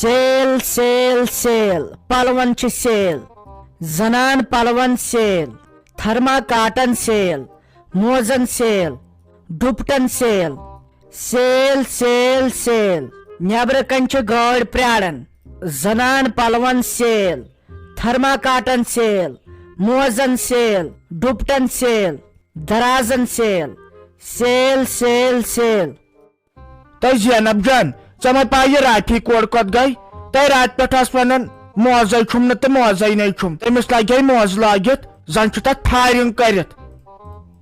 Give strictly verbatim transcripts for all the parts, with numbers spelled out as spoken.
Sale, sale, sale, پلون چھِ sale, زنان پلون سیل، تھرما کاٹن سیل، موزن سیل، ڈُپٹن سیل، سیل، سیل، سیل، نیبرٕ کنہِ چھِ گٲڑۍ پراران، زنان پلون سیل، تھرما کاٹن سیل، موزن سیل، ڈُپٹن سیل، درازن سیل، سیل، سیل، سیل۔ تۄہہِ زینب جان، ژےٚ ما پاے یہِ رافی کورِ کوٚت گٔے؟ تۄہہِ راتہٕ پٮ۪ٹھ ٲس ونان، موزے چھُم نہٕ تہٕ موزے نے چھُم۔ تٔمِس لگے موزٕ لٲگِتھ، زن چھُ تتھ فایرنگ کٔرِتھ۔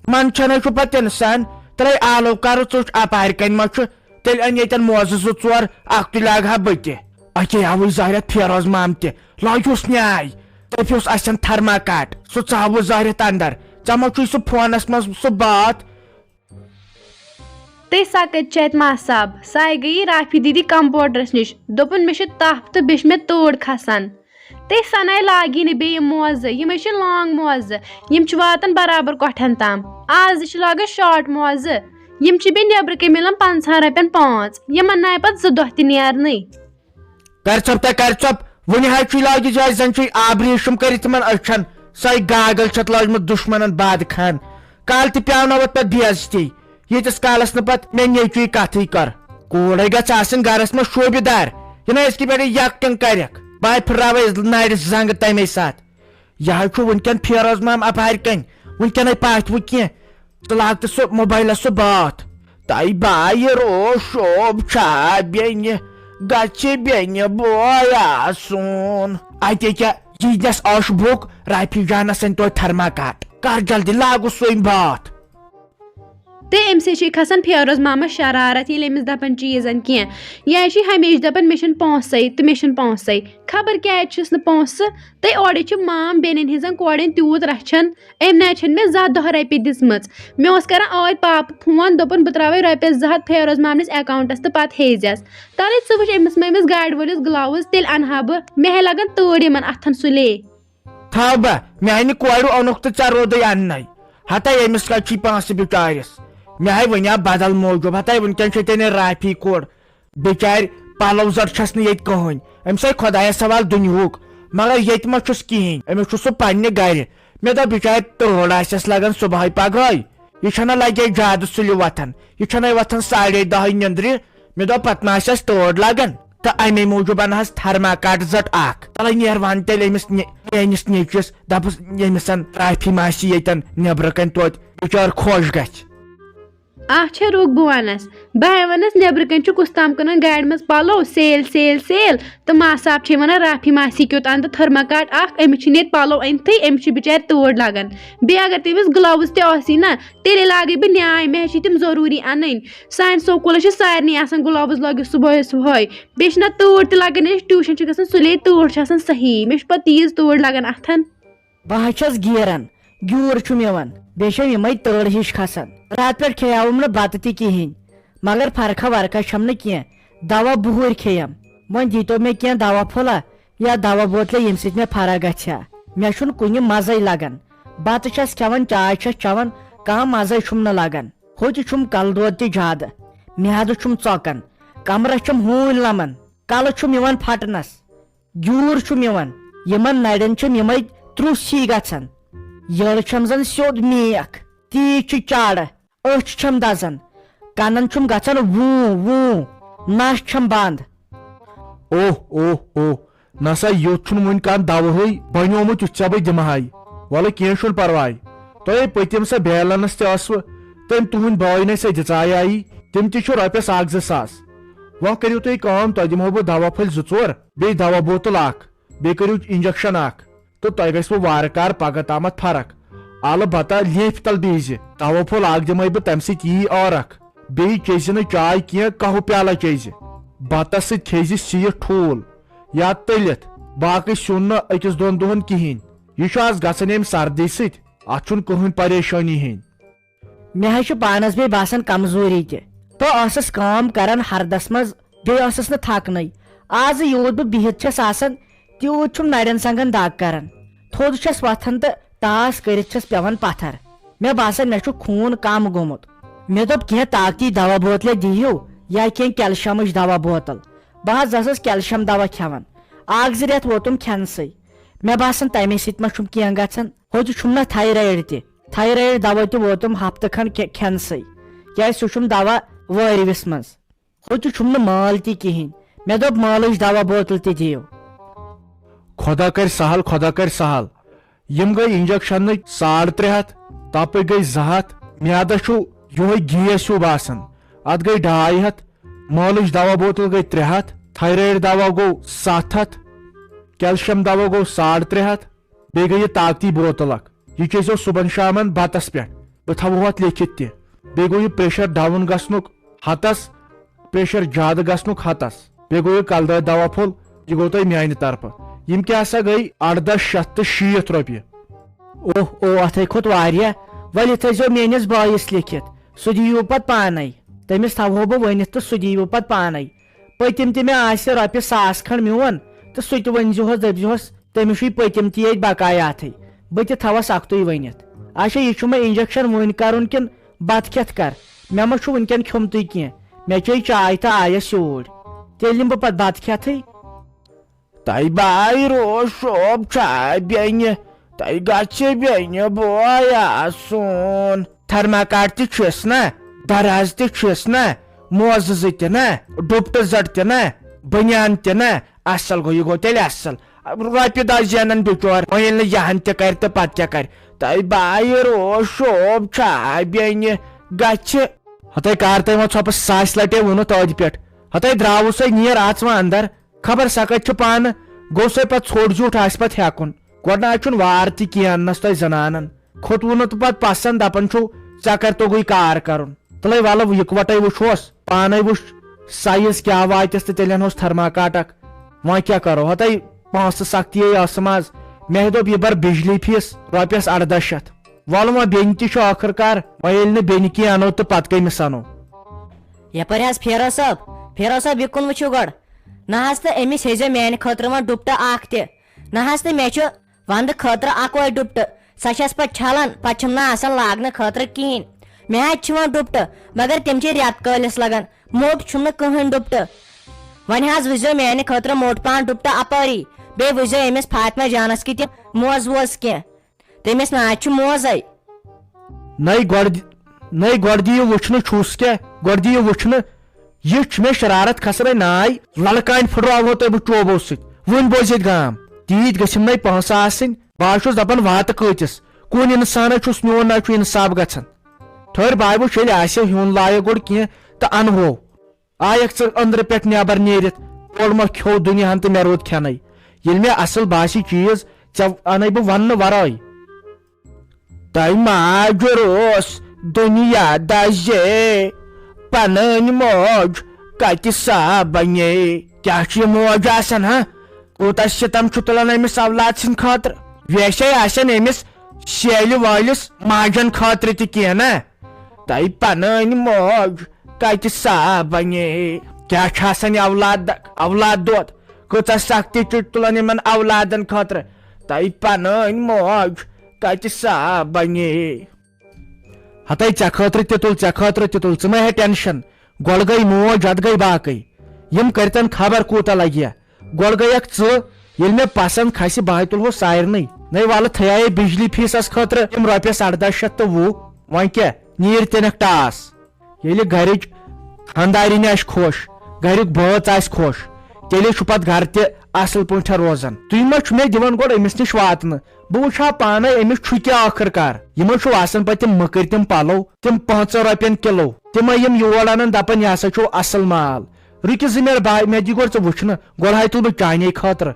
منٛدچھان ہے چھُ پتہٕ انسان، ترٛٲے آلو کرٕ ژوٚچ اپارِ کنۍ ما چھُ، تیٚلہِ اَنہِ ییٚتٮ۪ن موزٕ زٕ ژور، اکھ تُلہِ لاگہٕ ہا بہٕ تہِ۔ اکے آوٕے ظٲہرہ فیروز مام تہِ، لٲگِوس نیاے۔ تٔمۍ اوس اَسٮ۪ن تھرما کاٹ، سُہ ژاوُس ظٲہرہ اندر۔ ژےٚ ما چھُے سُہ فونس منٛز سُہ باتھ؟ تہٕ سۄ کَتہِ چھِ اَتہِ ماسہٕ صاحب؟ سۄ آیہِ گٔیی رافی دیدی کمپاوڈرس نِش، دوٚپُن، "مےٚ چھُ تپھ تہٕ بیٚیہِ چھِ مےٚ تۭر کھسان۔" تہٕ سۄ نَے لاگی نہٕ بیٚیہِ یِم موزٕ، یِمے چھِ لانگ موزٕ، یِم چھِ واتان برابر کۄٹھٮ۪ن تام۔ آز چھِ لاگان شارٹ موزٕ، یِم چھِ بیٚیہِ نیٚبرٕ کَنۍ مِلان پنٛژاہن رۄپین پانٛژھ، یِمن نَے پتہٕ زٕ دۄہ تہِ نیرنٕے۔ کر ژۄپ تہ کر ژۄپ، وُنہِ حظ چھُے لاگہِ جایہِ زن چھُے آب ریشم کٔرِتھ تِمن أچھن، سۄے گاگل چھتھ لٲجمٕژ دُشمنن باد خان۔ کالہٕ تہِ پیاونٲوتھ پتہٕ بے عزتی، ییٖتِس کالس نہٕ پتہٕ مےٚ نیٚچوی کتھٕے کر۔ کوٗرے گژھِ آسٕنۍ گرس منٛز شوبہِ دار، یہِ نہ أزکہِ پٮ۪ٹھے یکٹِنگ کرکھ۔ بہٕ پھراوے نرِ زنگہٕ تمے ساتہٕ۔ یہِ حظ چھُ وٕنکٮ۪ن فیروز مام اپارِ کنۍ، وٕنکٮ۪نے پاتھِ وۄنۍ کینٛہہ۔ ژٕ لاگ تہٕ سُہ موبایلس سُہ باتھ۔ تۄہہِ بایہِ رو شوب چھا بیٚنہِ، گژھِ بیٚنہِ بوے آسُن۔ اتے کیٛاہ ییٖتِس ٲش بُک رافی جانس سٕنٛدۍ توتہِ تھرما کاٹ۔ کر جلدی لاگو سُے باتھ۔ تہٕ أمۍ سۭتۍ چھِ کھسان فیروز مامس شرارت، ییٚلہِ أمِس دپان چیٖزن کینٛہہ۔ یا چھِ ہمیشہِ دپان، "مےٚ چھِنہٕ پونٛسَے تہٕ مےٚ چھِنہٕ پونٛسَے۔" خبر کیٛازِ چھِس نہٕ پونٛسہٕ؟ تہٕ اورٕ چھِ مام بیٚنٮ۪ن ہٕنٛزن کورٮ۪ن تیوٗت رچھان، أمۍ نہ چھَنہٕ مےٚ زانٛہہ دَہ رۄپیہِ دِژمٕژ۔ مےٚ اوس کران ٲدۍ پاپہٕ فون، دوٚپُن، "بہٕ ترٛاوَے رۄپیَس زٕ ہَتھ فیروز مامنِس اکاونٹس تہٕ پتہٕ ہیزٮ۪س۔" تَلَے ژٕ وٕچھ أمِس مٲمِس گاڑِ وٲلِس گلاوُز، تیٚلہِ اَنہٕ ہا بہٕ، مےٚ ہے لگان تۭر یِمن اَتھن سُلے۔ تھاو بہ، میانہِ کورِ اوٚنُکھ تہٕ ژےٚ روٗدُے اَننَے۔ ہتا ییٚمِس کَتہِ چھُے پونٛسہٕ بِچارِس؟ مےٚ ہے وَنیٛاو بدل موٗجوٗب، ہتا وٕنکٮ۪ن چھے تیٚلہِ رافی کورِ۔ بِچارِ پَلو زَر چھَس نہٕ ییٚتہِ کٕہٕنۍ۔ أمِس ہے خۄدایَس حوال دُنیُہُک، مگر ییٚتہِ ما چھُس کِہیٖنۍ۔ أمِس چھُ سُہ پنٛنہِ گَرِ۔ مےٚ دوٚپ بِچارِ تۭر آسٮ۪س لَگان صُبحٲے پگہٲے۔ یہِ چھَنہ لَگے زیادٕ سُلہِ وۄتھان۔ یہِ چھَنَے وۄتھان ساڑے دَہہِ نیٚنٛدرِ۔ مےٚ دوٚپ، پتہٕ ما آسٮ۪س تۭر لگان؟ تہٕ امے موٗجوٗب انہس تھرماکاٹ زٔٹ اکھ۔ تلے نیر ون تیٚلہِ أمِس نہِ-، میٲنِس نیٚچوِس، دپُس، ییٚمِس رافی ماسی ییٚتٮ۪ن نیبرٕ کنہِ توتہِ بِچٲر خۄش گژھِ۔ اچھا، رُک، بہٕ ونس۔ بہٕ ہے ونس، نیبرٕ کنہِ چھُ کُس تام کٕنان گاڑِ منٛز پلو، سیل، سیل، سیل۔ تہٕ ماس صاحب چھِ ونان، رافی ماسی کیُتھ ان تہٕ تھرماکاٹ اکھ، أمِس چھِنہٕ ییٚتہِ پلو أنتھٕے، أمِس چھِ بِچارِ تۭر لگان۔ بیٚیہِ اگر تٔمِس گلاوز تہِ آسی نا، تیٚلے لاگے بہٕ نیاے، مےٚ ہے چھِ تِم ضروٗری انٕنۍ۔ سانہِ سکوٗلس چھِ سارنٕے آسان گلاوز لٲگِتھ صُبحٲے صُبحٲے۔ بیٚیہِ چھِنہ تۭر تہِ لگان، ییٚلہِ أسۍ ٹیوٗشن چھِ گژھان، سُلے تۭر چھِ آسان صحیح۔ مےٚ چھِ پتہٕ تیٖژ تۭر لگان اتھن۔ بہٕ حظ چھَس گیران، گیوٗر چھُم یِوان، بیٚیہِ چھَم یِمے تۭر ہِش کھسان۔ راتہٕ پٮ۪ٹھ کھیٚیاوُم نہٕ بتہٕ تہِ کِہیٖنۍ، مگر فرقہ ورقہ چھَم نہٕ کینٛہہ۔ دوا بُہٕرۍ کھیٚیم۔ وۄنۍ دیٖتو مےٚ کینٛہہ دوا پھوٚلہ یا دوا بوتلہ، ییٚمہِ سۭتۍ مےٚ فرق گژھِ ہا۔ مےٚ چھُنہٕ کُنہِ مزے لگان۔ بتہٕ چھَس کھٮ۪وان، چاے چھَس چٮ۪وان، کانٛہہ مزے چھُم نہٕ لگان۔ ہوٚتہِ چھُم کلہٕ دود تہِ زیادٕ، میادٕ چھُم ژۄکان، کمرس چھَم ہوٗنۍ لمان، کلہٕ چھُم یِوان پھٹنس، گیوٗر چھُم یِوان، یِمن نرٮ۪ن چھِم یِمے ترُس ہی گژھان، یٔڑ چھَم زن سیوٚد میکھ، تیٖژ چھِ چاڑٕ، أچھ چھَم دزان، کنن چھُم گژھان ووٗں ووٗں، نس چھَم بنٛد۔ اوہ، اوہ، اوہ، نسا یُتھ چھُنہٕ وُنہِ کانٛہہ دوہٕے بنیومُت یُتھ ژےٚ بہٕ دِمہٕ ہاے۔ وَلہٕ کینٛہہ چھُنہٕ پرواے۔ تۄہے پٔتِم سۄ بیلنس تہِ ٲسوٕ، تٔمۍ تُہنٛدۍ بٲے نے سۄ دِژایے، تِم تہِ چھِ رۄپیس اکھ زٕ ساس۔ وۄنۍ کٔرِو تُہۍ کٲم، تۄہہِ دِمہو بہٕ دوا پھٔلۍ زٕ ژور، بیٚیہِ دوا بوتل اکھ، بیٚیہِ کٔرِو انجکشن اکھ، تہٕ تۄہہِ گژھِوٕ وارٕ کارٕ پگہہ تامتھ فرق۔ البتہ لیفہِ تل بیٚہزِ، دوا پھوٚل اکھ دِمے بہٕ، تمہِ سۭتۍ ییہِ عٲرق۔ بیٚیہِ چیٚزِ نہٕ چاے کینٛہہ، قہوٕ پیالہ چیٚزِ۔ بتس سۭتۍ کھیٚزِ سِیِتھ ٹھوٗل یا تٔلِتھ، باقٕے سیُن نہٕ أکِس دۄن دۄہن کِہیٖنۍ۔ یہِ چھُ از گژھان ییٚمہِ سردی سۭتۍ، اتھ چھُنہٕ کٕہٕنۍ پریشٲنی ہیٚنۍ۔ مےٚ حظ چھُ پانس بیٚیہِ باسان کمزوری تہِ۔ بہٕ ٲسٕس کٲم کران ہردس منٛز، بیٚیہِ ٲسٕس نہٕ تھکنٕے۔ آز یوٗت بہٕ بِہِتھ چھَس آسان، تیوٗت چھُم نرٮ۪ن زنٛگن دگ کران۔ تھوٚد چھَس وۄتھان تہٕ ٹاس کٔرِتھ چھَس پٮ۪وان پتھر۔ مےٚ باسان، مےٚ چھُ خوٗن کم گوٚمُت۔ مےٚ دوٚپ، کینٛہہ طاقتی دوا بوتلے دِیِو یا کینٛہہ کیلشیمٕچ دوا بوتل۔ بہٕ حظ ٲسٕس کیلشیم دوا کھٮ۪وان، اکھ زٕ رٮ۪تھ ووتُم کھٮ۪نسٕے۔ مےٚ باسان تمے سۭتۍ ما چھُم کینٛہہ گژھان۔ ہوٚتہِ چھُم نہ تھایرایڈ تہِ، تھایرایڈ دوا تہِ ووتُم ہفتہٕ کھنڈ کھے-، کھٮ۪نسٕے، کیازِ سُہ چھُم دوا وٲرۍوِس منٛز۔ ہوٚتہِ چھُم نہٕ مٲل تہِ کِہینۍ۔ مےٚ دوٚپ مٲلٕچ دوا بوتل تہِ دِیِو۔ خۄدا کرِ سہل، خۄدا کرِ سہل۔ یِم گٔے انجیکشنٕکۍ ساڑ ترٛےٚ ہتھ، تپٕکۍ گٔے زٕ ہتھ، میادس چھُ یِہوٚے گیس ہیوٗ باسان، اتھ گٔے ڈاے ہتھ، مٲلٕچ دوا بوتل گٔے ترٛےٚ ہتھ، تھایرایڈ دوا گوٚو ستھ ہتھ، کیلشیم دوا گوٚو ساڑ ترٛےٚ ہتھ، بیٚیہِ گٔے یہِ طاقتی بوتل اکھ۔ یہِ چیٚزیو صُبحن شامن بتس پٮ۪ٹھ۔ بہٕ تھاوہو اتھ لیکھِتھ تہِ۔ بیٚیہِ گوٚو یہِ پریشر ڈاوُن گژھنُک ہتس، پریشر زیادٕ گژھنُک ہتس۔ بیٚیہِ گوٚو یہِ کلہٕ دٲدۍ دوا پھوٚل، یہِ گوٚو تۄہہِ میانہِ طرفہٕ۔ یِم کیٛاہ سا گٔے اردہ شیٚتھ تہٕ شیٖتھ رۄپیہِ۔ اوہ، اوہ، اتھے کھوٚت واریاہ۔ ولہِ تھٲیزیو میٲنِس بٲیِس لیکھِتھ، سُہ دِیِو پتہٕ پانے۔ تٔمِس تھاوہو بہٕ ؤنِتھ تہٕ سُہ دِیِو پتہٕ پانے۔ پٔتِم تہِ مےٚ آسہِ رۄپیہِ ساس کھنڈ میون، تہٕ سُہ تہِ ؤنۍ زِہوس، دٔپۍ زِہوس، تٔمِس چھُے پٔتِم تہِ ییٚتہِ بقایا اتھٕے، بہٕ تہِ تھاوس اکتُے ؤنِتھ۔ اچھا، یہِ چھُ مےٚ انجیکشن وُنۍ کرُن کِنہٕ بتہٕ کھٮ۪تھ کر؟ مےٚ ما چھُ وُنکٮ۪ن کھیوٚمتُے کینٛہہ، مےٚ چیٚے چاے تہٕ آیس یوٗرۍ، تیٚلہِ نِمہٕ بہٕ پتہٕ بتہٕ کھٮ۪تھٕے۔ تۄہہِ بایہِ روز شوب چھا بیٚنہِ؟ تۄہہِ گژھِ بیٚنہِ بوے آسُن۔ تھرماکاٹ تہِ چھُس نا، دراز تہِ چھُس نا، موزٕ زٕ تہِ نا، ڈُپٹہٕ زٔٹ تہِ نا، بٔنیان تہِ نا۔ اصل گوٚو، یہِ گوٚو تیٚلہِ اصل۔ رۄپیہِ دہ زینن بِچور، وۄنۍ ییٚلہِ نہٕ یہِ ہن تہِ کرِ تہٕ پتہٕ کیٛاہ کرِ؟ تۄہہِ بایہِ روز شوب چھا بیٚنہِ؟ گژھِ۔ ہتاے کر تۄہہِ وۄنۍ ژھۄپہٕ ساسہِ لٹہِ ووٚنُتھ ٲدِ پٮ۪ٹھ۔ ہتاے درٛاوُس ہے، نیر اژ وۄنۍ اندر۔ خبر سۄ کتہِ چھِ پانہٕ، گوٚو سۄے پتہٕ ژھوٚٹ زیوٗٹھ آسہِ پتہٕ ہٮ۪کُن۔ گۄڈٕ نہ حظ چھُنہٕ وار تہِ کینٛہہ اننس تۄہہِ زنانن۔ کھوٚت ووٚنُتھ پتہٕ پسنٛد، دپان چھُو، ژےٚ کر توٚگُے کار کرُن۔ تلے ولہٕ یکوٹے وٕچھوس، پانے وٕچھ سایز کیٛاہ واتٮ۪س تہٕ تیٚلہِ انہوس تھرماکاٹ اکھ۔ وۄنۍ کیٛاہ کرو، ہتاے پونٛسہٕ سختی ٲسٕم از۔ مےٚ دوٚپ، یہِ بر بجلی فیس رۄپیس اردہ شیٚتھ۔ ولہٕ وۄنۍ بیٚنہِ تہِ چھُ ٲخٕر کار، وۄنۍ ییٚلہِ نہٕ بیٚنہِ کینٛہہ انو تہٕ پتہٕ کٔمِس انو؟ یپٲرۍ حظ پھیرو صٲب، پھیرو صٲب، یہِ کُن وٕچھِو گۄڈٕ۔ نہ حظ تہٕ أمِس ہیٚزیو میانہِ خٲطرٕ وۄنۍ ڈُپٹہٕ اکھ تہِ۔ نہ حظ تہٕ مےٚ چھُ ونٛدٕ خٲطرٕ اکوے ڈُپٹہٕ۔ سۄ چھَس پتہٕ چھلان، پتہٕ چھُم نہٕ آسان لاگنہٕ خٲطرٕ کِہیٖنۍ۔ مےٚ حظ چھِ وۄنۍ ڈُپٹہٕ، مگر تِم چھِ رٮ۪تہٕ کٲلِس لگان۔ موٚٹ چھُم نہٕ کٕہٕنۍ ڈُپٹہٕ۔ وۄنۍ حظ وٕچھزیو میانہِ خٲطرٕ موٚٹ پہن ڈُپٹہٕ اپٲری۔ بیٚیہِ وٕچھزیو أمِس فاطمہ جانس کِتھ تہِ موزٕ ووز کینٛہہ۔ تٔمِس نہ حظ چھُ موزے۔ نَے گۄڈٕ، نَے گۄڈٕ دِیِو وٕچھنہٕ، چھُس کیٛاہ؟ گۄڈٕ دِیِو وٕچھنہٕ۔ یہِ چھُ مےٚ شرارت کھسان، ہے ناے، لڑکانۍ پھٕٹراوہو تۄہہِ بہٕ چوبو سۭتۍ۔ وٕنۍ بوزِ ییٚتہِ گام۔ تیٖتۍ گٔژھِم نَے پونٛسہٕ آسٕنۍ۔ بہٕ حظ چھُس دپان، واتہٕ کۭتِس؟ کُن انسانا چھُس، میون نہ چھُ انصاف گژھان۔ ٹھٔہر بایہِ وٕچھ، ییٚلہِ آسہِ ہیوٚن لایق گۄڈٕ کینٛہہ تہٕ انہو۔ آیکھ ژٕ أنٛدرٕ پٮ۪ٹھ نٮ۪بر نیٖرِتھ، اورٕ ما کھیوٚو دُنیاہن تہٕ مےٚ روٗد کھٮ۪نَے۔ ییٚلہِ مےٚ اصل باسہِ چیٖز، ژےٚ اَنَے بہٕ وننہٕ ورٲے۔ تۄہہِ ماجُر اوس دُنیا دزے، پنٕنۍ موج کتہِ سا بنے؟ کیٛاہ چھُ یہِ موج آسان، ہا؟ کوٗتاہ ستم چھُ تُلان أمِس اولاد سٕنٛدِ خٲطرٕ؟ ویسے آسن أمِس سیلہِ وٲلِس ماجن خٲطرٕ تہِ کینٛہہ نا؟ تۄہہِ پنٕنۍ موج کتہِ سا بنے؟ کیٛاہ چھُ آسان یہِ اولاد دگ، اولاد دود؟ کۭژاہ سختی چھِ تُلان یِمن اولادن خٲطرٕ؟ تۄہہِ پنٕنۍ موج کتہِ سا بنے؟ ہتے ژےٚ خٲطرٕ تہِ تُل، ژےٚ خٲطرٕ تہِ تُل، ژٕ مہ ہے ٹینشن۔ گۄڈٕ گٔے موج، ادٕ گٔے باقٕے۔ یِم کٔرتن خبر کوٗتاہ لگہِ۔ گۄڈٕ گٔیکھ ژٕ، ییٚلہِ مےٚ پسند کھسہِ، بہٕ ہے تُلہو سارنٕے۔ نَے وَلہٕ تھٲیے بجلی فیسس خٲطرٕ تِم رۄپیس اردہ شیٚتھ تہٕ وُہ۔ وۄنۍ کیٛاہ، نیٖرۍ تٔنکھ ٹاس۔ ییٚلہِ گرِچ خانٛدارِنۍ آسہِ خۄش، گریُک بٲژ آسہِ خۄش، تیٚلے چھُ پتہٕ گرٕ تہِ اصل پٲٹھۍ روزان۔ تُہۍ ما چھُ مےٚ دِوان گۄڈٕ أمِس نِش واتنہٕ؟ بہٕ وٕچھِ ہا پانے أمِس چھُ کیٛاہ ٲخٕر کار۔ یِمن چھُ آسان پتہٕ تِم مٔکٕرۍ تِم پلو، تِم پانٛژن رۄپین کِلو، تِمے یِم یور انان دپان، یہِ ہسا چھُ اصل مال۔ رُکہِ زٕ منٹ، بہٕ، مےٚ دِ گۄڈٕ ژٕ وٕچھنہٕ، گۄڈٕ ہاے تُل بہٕ چانے خٲطرٕ۔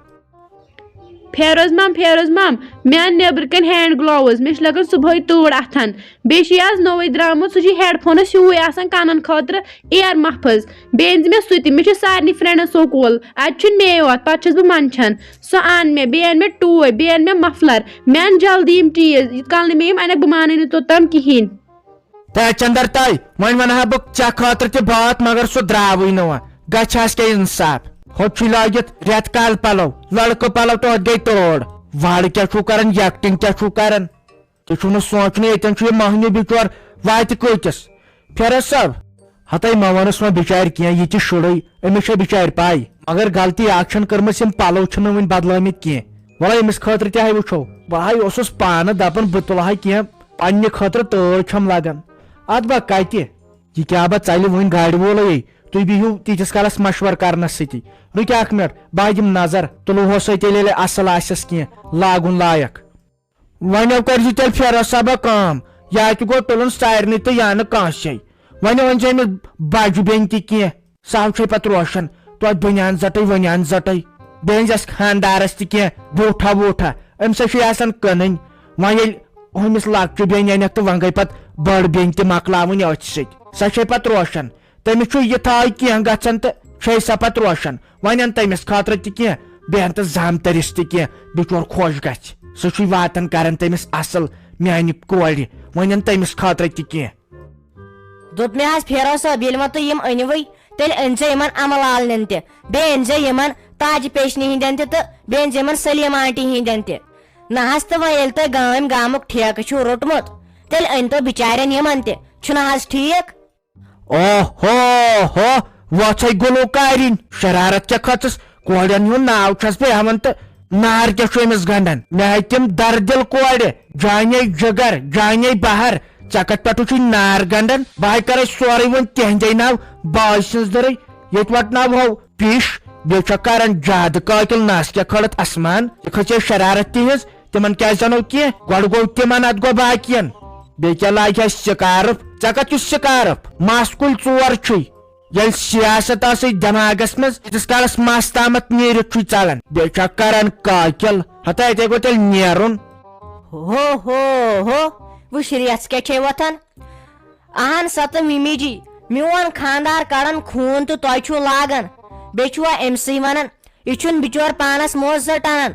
فیروز مام، فیروز مام، مےٚ اَن نیٚبرٕ کَنۍ ہینڈ گلوز، مےٚ چھِ لَگان صُبحٲے تۭر اَتھن۔ بیٚیہِ چھُ یہِ آز نوٚوُے درٛامُت، سُہ چھُ ہیڈ فونَس ہیوٗوٕے آسان کَنَن خٲطرٕ، اِیر مَفٕز۔ بیٚیہِ أنۍ زِ مےٚ سُہ تہِ، مےٚ چھِ سارنٕے فرٛٮ۪نٛڈَن سکوٗل، اَتہِ چھُنہٕ مے یوت، پَتہٕ چھَس بہٕ منٛدچھان۔ سُہ اَن مےٚ، بیٚیہِ اَن مےٚ ٹوٗپۍ، بیٚیہِ اَن مےٚ مفلر، مےٚ اَن جلدی یِم چیٖز، ییٖتِس کال نہٕ مےٚ یِم اَنَکھ، بہٕ مانَے نہٕ توٚتام کِہیٖنۍ۔ تہٕ چندر تاے، وۄنۍ ونہٕ ہا بہٕ ژےٚ خٲطرٕ تہِ باتھ، مگر سُہ درٛاوٕے نہٕ وۄنۍ۔ گژھِ ہس کیٛاہ انصاف؟ ہُتھ چھُے لٲگِتھ رٮ۪تہٕ کالہِ پلو، لڑکہٕ پلو تہٕ ہُتھ گٔے تٲڑ۔ وارٕ کیٛاہ چھُو کران، ایکٹنگ کیٛاہ چھُو کران؟ تُہۍ چھُو نہٕ سونٛچنُے، ییٚتٮ۪ن چھُ یہِ مہنیوٗ بِچور واتہِ کۭتِس؟ فیروز صٲب، ہتے مہ ونس وۄنۍ بچارِ کینٛہہ، یہِ تہِ شُرے، أمِس چھےٚ بچارِ پاے۔ مگر غلطی اکھ چھن کٔرمٕژ، یِم پلو چھِنہٕ وۄنۍ بدلٲمٕتۍ کینٛہہ۔ وۄلے أمِس خٲطرٕ تہِ ہاے وٕچھو۔ بہٕ ہاے اوسُس پانہٕ دپان بہٕ تُلہٕ ہا کینٛہہ پننہِ خٲطرٕ، تٲر چھم لگان۔ ادٕ بہ کتہِ؟ یہِ کیٛاہ بہ ژلہِ وۄنۍ گاڑِ وولے؟ تُہۍ بِہِو تیٖتِس کالس مشور کرنس سۭتی۔ رُکہِ اکھ منٹ، بہٕ ہا دِمہٕ نظر، تُلہٕ ہوسے تیٚلہِ ییٚلہِ اصل آسٮ۪س کینٛہہ لاگُن لایق۔ وۄنۍ کٔرۍ زِ تیٚلہِ فیروز صٲبہ کٲم، یا تہِ گوٚو تُلُن سارنٕے تہٕ یا نہٕ کٲنٛسے۔ وۄنۍ أنۍ زِ أمِس بجہِ بیٚنہِ تہِ کینٛہہ، سۄ ہو چھے پتہٕ روشن، توتہِ بٔنیان زٹے ؤنیان زٹے۔ بیٚیہِ أنۍ زٮ۪س خانٛدارس تہِ کینٛہہ بوٗٹھا ووٗٹھا، أمِس ہے چھُے آسان کٕنٕنۍ۔ وۄنۍ ییٚلہِ ہُمِس لۄکچہِ بیٚنہِ انکھ تہٕ وۄنۍ گٔے پتہٕ بٔڑ بیٚنہِ تہِ مۄکلاوٕنۍ أتھۍ سۭتۍ، سۄ چھے پتہٕ روشن۔ تٔمِس چھُ یہِ تھاے کینٛہہ گژھان تہٕ چھے سۄ پتہٕ روشن۔ وۄنۍ ان تٔمِس خٲطرٕ تہِ کینٛہہ، بیٚیہِ ان تہٕ زامتٔرِس تہِ کینٛہہ، بِچور خۄش گژھِ۔ سُہ چھُے واتان کران تٔمِس اصل میانہِ کورِ، وۄنۍ ان تٔمِس خٲطرٕ تہِ کینٛہہ۔ دوٚپ مےٚ حظ فیروز صٲب، ییٚلہِ وۄنۍ تُہۍ یِم أنِوٕے، تیٚلہِ أنۍ زیو یِمن امہٕ لالنٮ۪ن تہِ، بیٚیہِ أنۍ زیو یِمن تاجہِ پیشنہِ ہِنٛدٮ۪ن تہِ تہٕ بیٚیہِ أنۍ زیو یِمن سلیمہ آنٹی ہِنٛدٮ۪ن تہِ۔ نہ حظ، تہٕ وۄنۍ ییٚلہِ تۄہہِ گٲمۍ گامُک ٹھیکہٕ چھُو روٚٹمُت، تیٚلہِ أنۍ تو بِچارٮ۪ن یِمن تہِ۔ چھُنہ حظ ٹھیٖک؟ اوہو ہو، وۄژھے گُلوکارِنۍ، شرارت کیٛاہ کھٔژٕس؟ کورٮ۪ن ہُنٛد ناو چھَس بہٕ ہٮ۪وان تہٕ نار کیٛاہ چھُ أمِس گنٛڈان؟ مےٚ ہَے تِم دردِل کورِ، جانے جگر، جانے بہر، ژےٚ کتھ پٮ۪ٹھ چھُے نار گنٛڈان؟ بہٕ ہَے کرے سورُے وۄنۍ تِہنٛدے ناو بٲے سٕنٛز دٔرٕے، ییٚتہِ وۄٹناوہو پیش، بیٚیہِ چھےٚ کران زیادٕ قٲتِل نس کیٛاہ کھٲلِتھ اسمان، ژےٚ کھٔژے شرارت تِہنٛز؟ تِمن کیٛازِ زنو کینٛہہ؟ گۄڈٕ گوٚو تِمن، ادٕ گوٚو باقین۔ بیٚیہِ کیٛاہ لاگہِ ہا سکارف؟ ژےٚ کتھ چھُ سکارف؟ مس کُلۍ ژور چھُے۔ ییٚلہِ سیاست آسہِ دٮ۪ماغس منٛز، ییٖتِس کالس مس تامتھ نیٖرِتھ چھُے ژلان، بیٚیہِ چھا کران قٲتِل۔ ہتا اتے گوٚو تیٚلہِ نیرُن۔ ہو ہو ہو، وٕچھ ریژھ کیٛاہ چھے وۄتھان۔ اہن سا تہٕ مِمی جی، میون خاندار کڑان خوٗن تہٕ تۄہہِ چھُو لاگان۔ بیٚیہِ چھُوا أمۍ سٕے ونان، یہِ چھُنہٕ بِچور پانس موزٕ ژٹان۔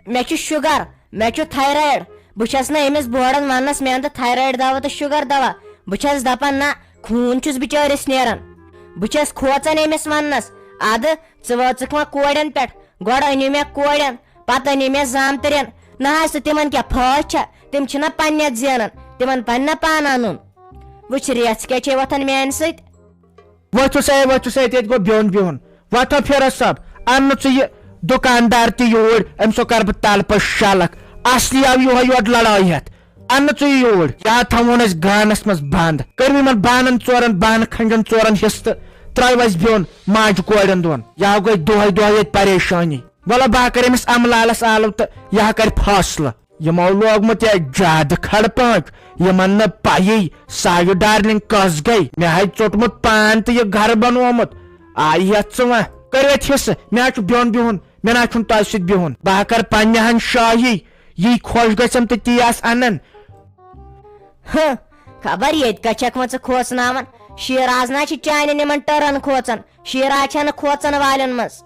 مےٚ چھُ شُگر، مےٚ چھُ تھایرایڈ۔ بہٕ چھَس نہٕ أمِس بورڈن وننس مےٚ اندٕ تھایرایڈ دوا تہٕ شُگر دوا۔ بہٕ چھَس دپان نہ، خوٗن چھُس بِچٲرِس نیران۔ بہٕ چھَس کھوژان أمِس وننس۔ ادٕ ژٕ وٲژٕکھ وۄنۍ کورٮ۪ن پٮ۪ٹھ، گۄڈٕ أنِو مےٚ کورٮ۪ن، پتہٕ أنِو مےٚ زامتٕرٮ۪ن۔ نہ حظ، تہٕ تِمن کیٛاہ پھٲج چھےٚ؟ تِم چھِنہ پننہِ اَتھ زینان، تِمن پننہ پانہٕ انُن۔ وٕچھ ریژھ کیٛاہ چھے وۄتھان میانہِ سۭتۍ۔ ؤتھِو سا، ہے، ؤتھِو سا، ییٚتہِ گوٚو بیوٚن بِہُن۔ وۄتھو فیروز صٲب، اَن نہٕ ژٕ یہِ دُکاندار تہِ یوٗرۍ، أمِس ہو کَرٕ بہٕ تَلہٕ پٔتۍ شَلَکھ۔ اَصلی آو یِہوٚے یوت لڑٲے ہٮ۪تھ۔ اَن نہٕ ژٕ یہِ یوٗرۍ۔ یا تھاوون أسۍ گانَس منٛز بنٛد۔ کٔرِو یِمَن بانَن ژورَن، بانہٕ کھنٛجَن ژورَن حِصہٕ تہٕ ترٛٲیِو اَسہِ بیوٚن ماجہِ کورٮ۪ن دۄن۔ یا گٔے دۄہَے دۄہَے ییٚتہِ پریشٲنی۔ وَلہٕ بہٕ ہا کَرٕ أمِس اَمہٕ لالَس آلو تہٕ یہِ ہا کَرِ فٲصلہٕ۔ یِمو لوگمُت یہِ زیادٕ کھڑ پانٛچ، یِمن نہٕ پَیی ساوِ ڈارلنگ کۄس گٔے۔ مےٚ ہاے ژوٚٹمُت پان تہٕ یہِ گرٕ بنومُت۔ آیہِ ہٮ۪تھ ژٕ وۄنۍ؟ کٔرِو اَتہِ حصہٕ، مےٚ ہا چھُ بیوٚن بِہُن، مےٚ نہ چھُنہٕ تۄہہِ سۭتۍ بِہُن۔ بہٕ ہا کَرٕ پننہِ ہن شٲہی، یی خۄش گژھٮ۪م تہٕ تی آس اَنان۔ ہہ، خبر ییٚتہِ کَتہِ چھَکھ وۄنۍ ژٕ کھوژناوان؟ شیراز نہ چھِ چانٮ۪ن یِمن ٹٔرن کھوژان، شیراز چھَنہٕ کھوژن والٮ۪ن منٛز۔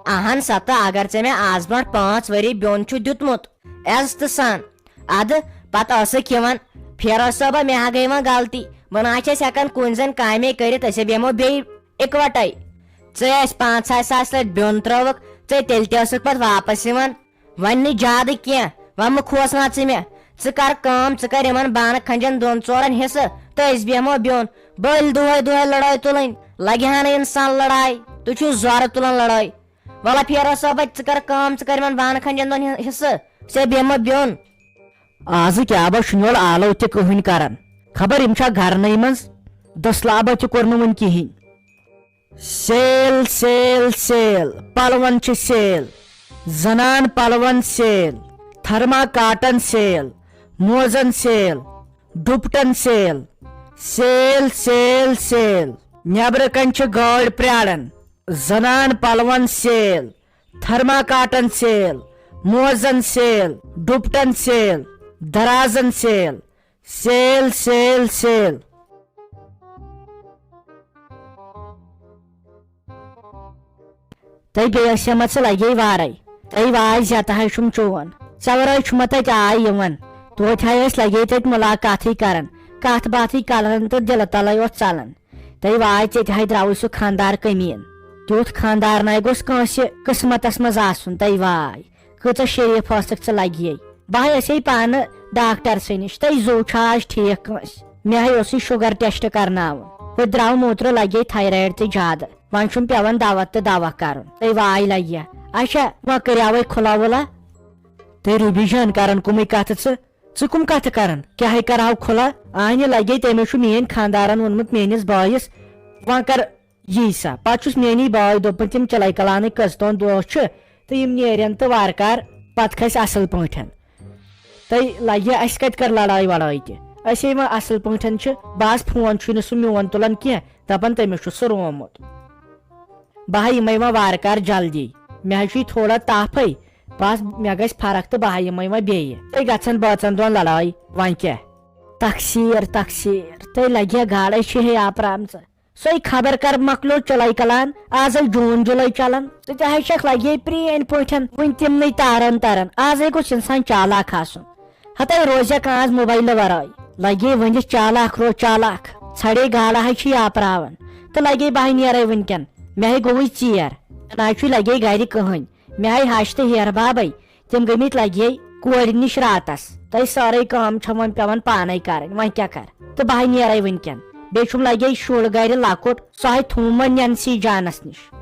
اہن سا، تہٕ اگر ژےٚ مےٚ آز برونٛٹھ پانٛژھ ؤری بیوٚن چھُ دیُتمُت، عزتہٕ سان، ادٕ پتہٕ ٲسٕکھ یِوان، فیروز صٲبہ، مےٚ ہا گٔے وۄنۍ غلطی، بہٕ نہ حظ چھَس ہٮ۪کان کُنہِ زٔنۍ کامے کٔرِتھ، أسۍ ہے بیٚہمو بیٚیہِ اِکوٹے۔ ژےٚ اَسہِ پانٛژھ ساس ساس لٹہِ بیوٚن ترٲوٕکھ، ژےٚ تیٚلہِ تہِ ٲسٕکھ پتہٕ واپس یِوان۔ وۄنۍ نہٕ زیادٕ کینٛہہ، وۄنۍ مہٕ کھوژناو ژٕ مےٚ۔ ژٕ کر کٲم، ژٕ کر یِمن بانہٕ کھنجن دۄن ژورن حصہٕ تہٕ أسۍ بیٚہمو بیوٚن۔ بٔلۍ دۄہے دۄہے لڑٲے تُلٕنۍ، لگہِ ہا نہٕ انسان لڑاے۔ تُہۍ چھِو زورٕ تُلان لڑٲے۔ وَلہٕ فیروز صٲبہ، ژٕ کر کٲم، ژٕ کر یِمن بانہٕ کھنجن دۄن حصہٕ، ژےٚ بیٚہمو بیوٚن۔ آزٕ کیٛاہ بہ چھُنہٕ یورٕ آلو تہِ کٕہٕنۍ کران۔ خبر یِم چھا گرنٕے منٛز؟ دٔسلابہ تہِ کوٚر نہٕ وُنہِ کِہیٖنۍ۔ سیل، سیل، سیل، پلون چھِ سیل، زنان پلون سیل، تھرما کاٹن سیل، موزن سیل، ڈُپٹن سیل، سیل، سیل، سیل۔ نیبرٕ کنہِ چھِ گٲڑۍ پراران، زنان پلون سیل، تھرما کاٹن سیل، موزن سیل، ڈُپٹن سیل، درازن سیل، سیل، سیل، سیل۔ تہٕ بیٚیہِ ٲسۍ یِمَن ژٕ لگے وارے۔ تہٕ واے زیتہٕ ہاے چھُم چون۔ ژےٚ ورٲے چھُ مےٚ تَتہِ آے یِوان۔ توتہِ ہاے ٲسۍ لگے تَتہِ مُلاقاتٕے کران۔ کَتھ باتھٕے کَلان تہٕ دِلہٕ تَلَے اوس ژَلان۔ تہٕ واے ژےٚ تہِ ہاے درٛاوُے سُہ خانٛدار کٔمیٖن۔ تیُتھ خانٛدار نَے گوٚژھ کٲنٛسہِ قٕسمتَس منٛز آسُن۔ تہٕ واے۔ کۭژاہ شریٖف ٲسٕکھ ژٕ لگے۔ بہٕ ہاے ٲسے پانہٕ ڈاکٹر سٕے نِش، تہٕ زُو چھا آز ٹھیٖک کٲنٛسہِ؟ مےٚ ہاے اوسُے شُگر ٹیسٹ کرناوُن۔ ہُہ درٛاو موترٕ لگے تھایرایڈ تہِ زیادٕ۔ وۄنۍ چھُم پٮ۪وان دوا تہٕ دوا کرُن۔ تہٕ واے لگہِ۔ اچھا، وۄنۍ کٔرِیاوے کھُلا وُلا۔ تہٕ روبی جان، کران کُمٕے کتھٕ ژٕ؟ ژٕ کُم کتھٕ کران؟ کیٛاہ ہے کرہاو کھُلا؟ آنہِ لگے، تٔمۍ چھُ میٲنۍ خاندارن ووٚنمُت میٲنِس بٲیِس، وۄنۍ کر یی سا۔ پتہٕ چھُس میٲنی باے دوٚپمُت، تِم چِلے کلانٕکۍ کٔژ تام دۄہ چھِ، تہٕ یِم نیرن تہٕ وارٕ کارٕ پتہٕ کھسہِ اصل پٲٹھۍ۔ تہٕ لگہِ اَسہِ کتہِ کٔر لڑٲے وڑٲے تہِ؟ أسے وۄنۍ اصل پٲٹھۍ چھِ۔ بس فون چھُے نہٕ سُہ میون تُلان کینٛہہ، دپان تٔمِس چھُ سُہ روومُت۔ بہٕ ہا یِمے وۄنۍ وارٕ کارٕ جلدی۔ مےٚ حظ چھُے تھوڑا تپھے، بس مےٚ گژھِ فرق تہٕ بہٕ ہا یِمے وۄنۍ بیٚیہِ۔ تہٕ گژھن بٲژن دۄن لڑٲے، وۄنۍ کیٛاہ؟ تقصیر، تقصیر، تہٕ لگہِ ہا گاڑے چھِ ہے آپرامژٕ۔ سۄے خبر کر مۄکلیو چِلے کلان، آز ہے جون جُلے چلان۔ ژٕ تہِ ہے چھکھ لگے پرٛٲنۍ پٲٹھۍ وُنہِ تِمنٕے تارن تران۔ آز ہے گوٚژھ انسان چالاک آسُن۔ ہتے روزیکھ آز موبایلہٕ ورٲے۔ لگے ؤنِتھ چالاک روز چالاک۔ ژھڑے گاڑا ہے چھُے آپراوان۔ تہٕ لگے بہٕ ہے نیرے وُنکٮ۪ن۔ مےٚ ہے گوٚوُے ژیر۔ نہ چھُے لگے گرِ کٕہٕنۍ۔ مےٚ ہے ہش تہٕ ہیرٕ بابے۔ تِم گٔمٕتۍ لگے کورِ نِش راتس۔ تہٕ سٲرٕے کٲم چھم وۄنۍ پٮ۪وان پانے کرٕنۍ، وۄنۍ کیٛاہ کر؟ تہٕ بہٕ ہے نیرے وُنکٮ۪ن۔ بیٚیہِ چھُم لگے شُر گرِ لۄکُٹ، سُہ ہے تھووُم وۄنۍ نینسی جانس نِش۔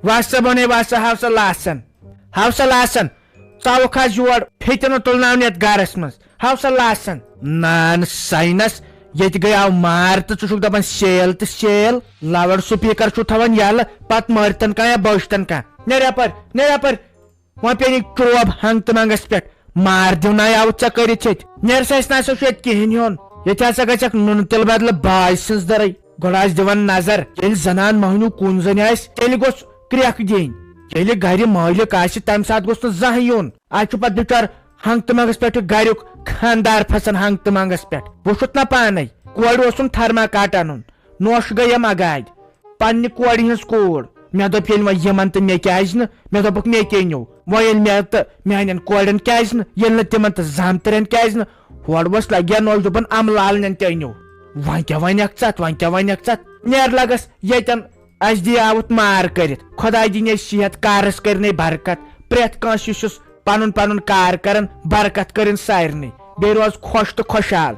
وَسا بنے وَسا، ہاو سا لاسن، ہاو سا لاسن، ژاوُکھ حظ یور، پھیٚتہِ نہٕ تُلناونہِ یَتھ گرس منٛز، ہاو سا لاسن۔ نان ساینس، ییٚتہِ گٔیاو مار تہٕ ژٕ چھُکھ دپان سیل تہٕ سیل، لاوڈ سپیکر چھُ تھاوان یَلہٕ، پتہٕ مٲرتن کانٛہہ یا بٲجتن کانٛہہ۔ نیر یپٲرۍ، نیر یپٲرۍ۔ وۄنۍ پیٚیہِ نہٕ چوب ہنگ تہٕ منگس پٮ۪ٹھ۔ مار دیُن آے آوُت ژےٚ کٔرِتھ ییٚتہِ۔ نیر سا، اَسہِ نہ سا چھُ ییٚتہِ کِہیٖنۍ ہیوٚن۔ ییٚتہِ ہسا گژھکھ نُنہٕ تِلہٕ بدلہٕ باج سٕنٛز دٔرٕے۔ گۄڈٕ آسہِ دِوان نظر، ییٚلہِ زنان مۄہنیو کُن زٔنۍ آسہِ، تیٚلہِ گوٚژھ کرٛٮ۪کھ دِنۍ۔ ییٚلہِ گرِ مٲلِک آسہِ، تمہِ ساتہٕ گوٚژھ نہٕ زانٛہہ یُن۔ اتہِ چھُ پتہٕ بِچار ہنگ تہٕ منگس پٮ۪ٹھ گریُک خاندار پھسان ہنگ تہٕ منگس پٮ۪ٹھ۔ وُچھُتھ نا پانے، کورِ اوسُم تھرما کاٹ انُن، نوش گٔیم اگادِ۔ پننہِ کورِ ہٕنٛز کوٗر۔ مےٚ دوٚپ، ییٚلہِ وۄنۍ یِمن تہٕ مےٚ کیٛازِ نہٕ؟ مےٚ دوٚپُکھ، مےٚ کیٛاہ نیوٗ؟ وۄنۍ ییٚلہِ مےٚ تہٕ میانٮ۪ن کورٮ۪ن کیٛازِ نہٕ؟ ییٚلہِ نہٕ تِمن تہٕ زامتٕرٮ۪ن کیٛازِ نہٕ؟ ہورٕ ووس لگیا نوش، دوٚپُن، امہٕ لالنٮ۪ن تہِ أنِو۔ وۄنۍ کیٛاہ ونکھ ژٕ اتھ؟ وۄنۍ کیٛاہ ونکھ ژٕ اتھ؟ نیر لگس ییٚتٮ۪ن۔ اسہِ دی آوُت مار کٔرِتھ۔ خۄداے دِنۍ اَسہِ صحت، کارس کٔرِنَے برکت۔ پرٛٮ۪تھ کٲنٛسہِ یُس یُس پنُن پنُن کار کرن، برکت کٔرِن سارنٕے۔ بیٚیہِ روز خۄش تہٕ خۄشحال۔